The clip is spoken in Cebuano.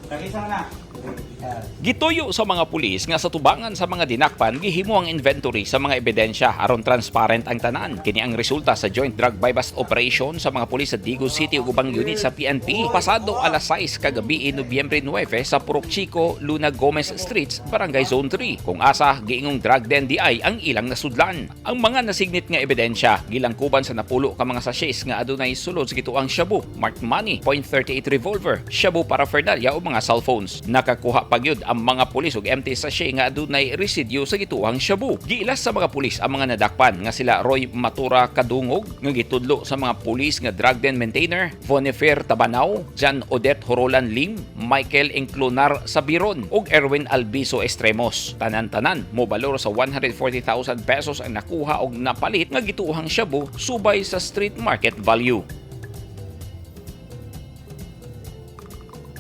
Tag-isa na. Gituyo sa mga pulis nga sa tubangan sa mga dinakpan, gihimo ang inventory sa mga ebidensya aron transparent ang tanan. Kini ang resulta sa joint drug buy-bust operation sa mga pulis sa Digos City ug ubang unit sa PNP pasado alas 6 kagabi, Nobyembre 9, sa Purok Chico, Luna Gomez Streets, Barangay Zone 3. Kung asa giingong drug den diay ang ilang nasudlan. Ang mga nasignit nga ebidensya gilangkuban sa napulo ka mga sachets nga adunay sulod sa gituang shabu, marked money, .38 revolver, shabu paraphernalia o mga cellphones. Nakakuha pa gyud ang mga pulis og empty sachet nga adunay residue sa gituang shabu. Giilas sa mga pulis ang mga nadakpan nga sila Roy Matura Kadungog nga gitudlo sa mga pulis nga drug den maintainer, Bonifer Tabanao, John Odette Horolan Lim, Michael Enclunar Sabiron ug Erwin Albiso Estremos. Tanan-tanan mobalor sa 140,000 pesos ang nakuha og napalit nga gituohang shabu subay sa street market value.